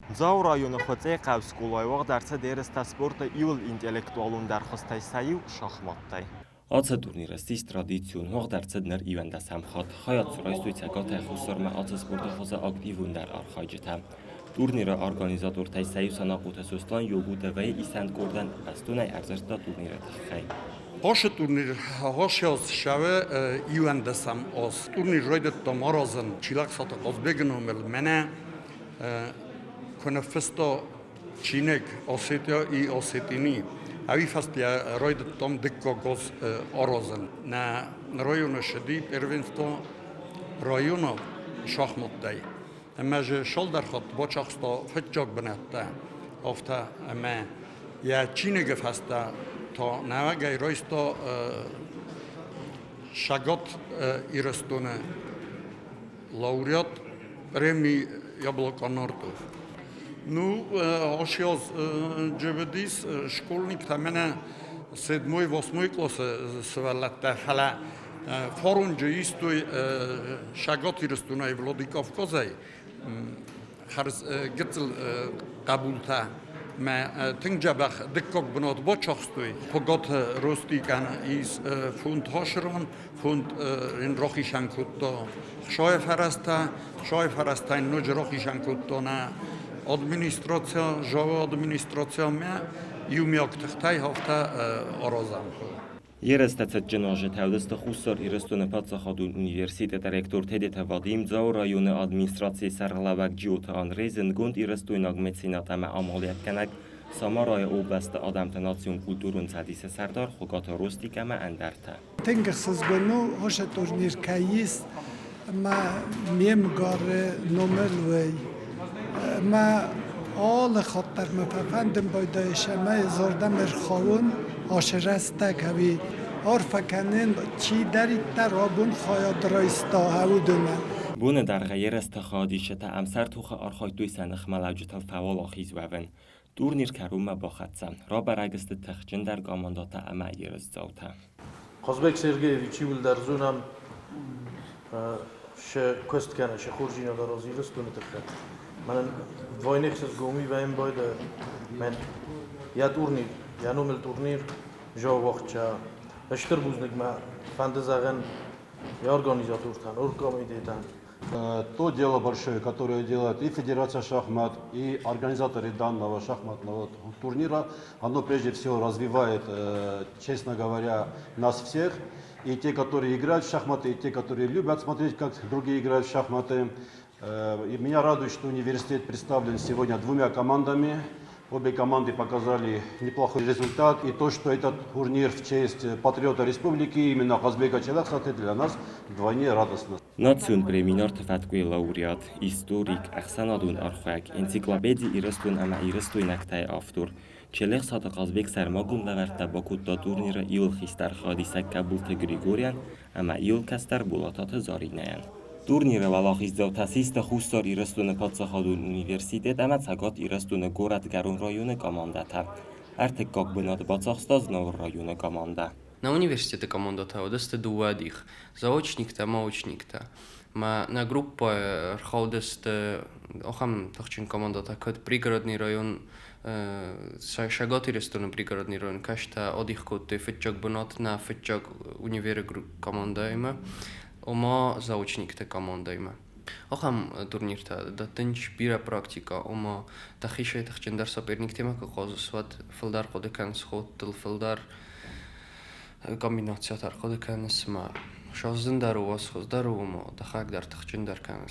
Дзауы районы Хуыцъейы хъӕуы скъолайы уагъд ӕрцыд ерыстӕ спорты иууыл интеллектуалондӕр хуызтӕй сӕ иу – шахматтӕй. Ацы турнир ссис традицион, уагъд ӕрцыд ныр 11-ӕм хатт. Хайад дзы райстой Цӕгатӕй Хуссармӕ ацы спорты хуызы активондӕр архайджытӕ. Турниры организатортӕй сӕ иу Санахъоты Сослан Йогу-ТВ-йы исӕн къордӕн бӕстонӕй ӕрдзырдта турниры тыххӕй. Ашы турнир ӕгас цӕуы 11-ӕм аз. Турнир райдыдтам аразын Чилӕхсаты Хъазбегы номыл. Мӕнӕ куы ныффыста чиныг Осетия и Осетини, ӕви фӕстӕ райдыдтам дыккаг аз аразын. Нӕ районы ссыди первенство районы шахматтӕй. Ӕмӕ дзы цалдӕр хатт бацахста фыццаг бынӕттӕ. Афтӕ ӕмӕ йӕ чиныджы фӕстӕ та нӕуӕгӕй райста Цӕгат Ирыстоны лауреат преми «Яблоко нартов». Ну, сейчас джебедис школьниктӕ мӕнӕ седьмой, восьмой классы сывӕллӕттӕ, фӕлӕ фаронджы истой Цӕгат Ирыстонӕй Владикавказӕй хӕрз гыццыл хъӕбултӕ мӕ тынг дзӕбӕх дыккаг бынат бацахстой. Хуыгаты Ростикӕн ис фонд хасырон, фонд ын рахицӕн кодта хсайы фӕрӕзтӕ, хсайы фӕрӕзтӕ йын ноджы рахицӕн кодта нӕ администрацийӕ, Жавы администрацийӕ иумиаг тыхтӕй афтӕ аразӕм. Ерыстӕ цытджын азы тӕвдысты Хуссар Ирыстоны паддзахадон университеты ректор Тедеты Вадим, Дзауы районы администрацийы сӕргълӕууӕг Джиоты Андрей, зындгонд ирыстойнаг меценат ӕмӕ амалиуӕггӕнӕг, Самарайы облӕсты адӕмты национ-культурон цӕдисы сӕрдар Хуыгаты Ростик ӕмӕ ӕндӕртӕ. Тынг ӕхсызгон у, уыцы турнир кӕй ис, ӕмӕ ме мгары номыл уый. Ӕмӕ алы хатт дӕр мӕ фӕфӕндын байдайыс ӕмӕ зӕрдӕм ӕрхауын ацы рӕстӕг ӕви арфӕ кӕнын, чидӕриддӕр абон хайад райста, уыдонӕн. Боны дӕргъы ерысты хайадисджытӕ ӕмсӕр тохы архайдтой сӕ ныхмӕлӕуджытыл фӕуӕлахиз уӕвын. Турнир кӕронмӕ бахӕццӕ, рабӕрӕг сты тыхджындӕр командӕтӕ ӕмӕ ерысдзаутӕ. Хъазбег Сергеевич иууылдӕр зонӕм сӕ куыст кӕнӕ сӕ хорздзинад аразы Ирыстоны тыххӕй. Мӕнӕн вдвойне ӕхсызгон уый вӕййын байдӕ мӕн йӕ турнир, йӕ номыл турнир Жауахча. Стыр бузныг мӕ фӕнды зӕгъын йӕ организатортӕн, оргкомитетӕн. То дело большое, которое делает и Федерация шахмат, и организаторы данного шахматного турнира, оно прежде всего развивает, честно говоря, нас всех. И те, которые играют в шахматы, и те, которые любят смотреть, как другие играют в шахматы. И меня радует, что университет представлен сегодня двумя командами. Обе команды показали неплохой результат. И то, что этот турнир в честь патриота республики, именно Казбека Челахсаты, для нас вдвойне радостно. Национ преми Нарты фӕткъуы лауреат, историк, ӕхсӕнадон архайӕг, энциклопеди Ирыстон ӕмӕ ирыстойнӕгтӕ-йы автор Челӕхсаты Хъазбег сӕрмагонд лӕвӕрттӕ бакодта турниры иуыл хистӕр хайадисӕг Къӕбулты Григорийӕн ӕмӕ иуыл кӕстӕр Болататы Заринӕйӕн. Турниры уӕлахиздзаутӕ систы Хуссар Ирыстоны паддзахадон университет ӕмӕ Цӕгат Ирыстоны Горӕтгӕрон районы командӕтӕ. Ӕртыккаг бынат бацахста Знауыр районы командӕ. Нӕ университеты командӕтӕ уыдысты дыууӕ дих: заочниктӕ ӕмӕ очниктӕ. Мӕ нӕ группӕйы ӕрхаудысты ахӕм тыхджын командӕтӕ, куыд Пригородный район, Цӕгат Ирыстоны Пригородный район кӕстӕ адих кодтой фыццаг бынат нӕ фыццаг универы командӕимӕ, ома заочникты командӕимӕ. Ахӕм турниртӕ дӕттынц бирӕ практикӕ, ома дӕхицӕй тыхджындӕр соперниктимӕ куы хъазыс, уӕд фылдӕр хъуыды кӕныс ходтыл, фылдӕр комбинацитӕ ӕрхъуыды кӕныс ӕмӕ сӕ зындӕр у, хуыздӕр у ӕмӕ дӕхӕдӕг дӕр тыхджындӕр кӕныс.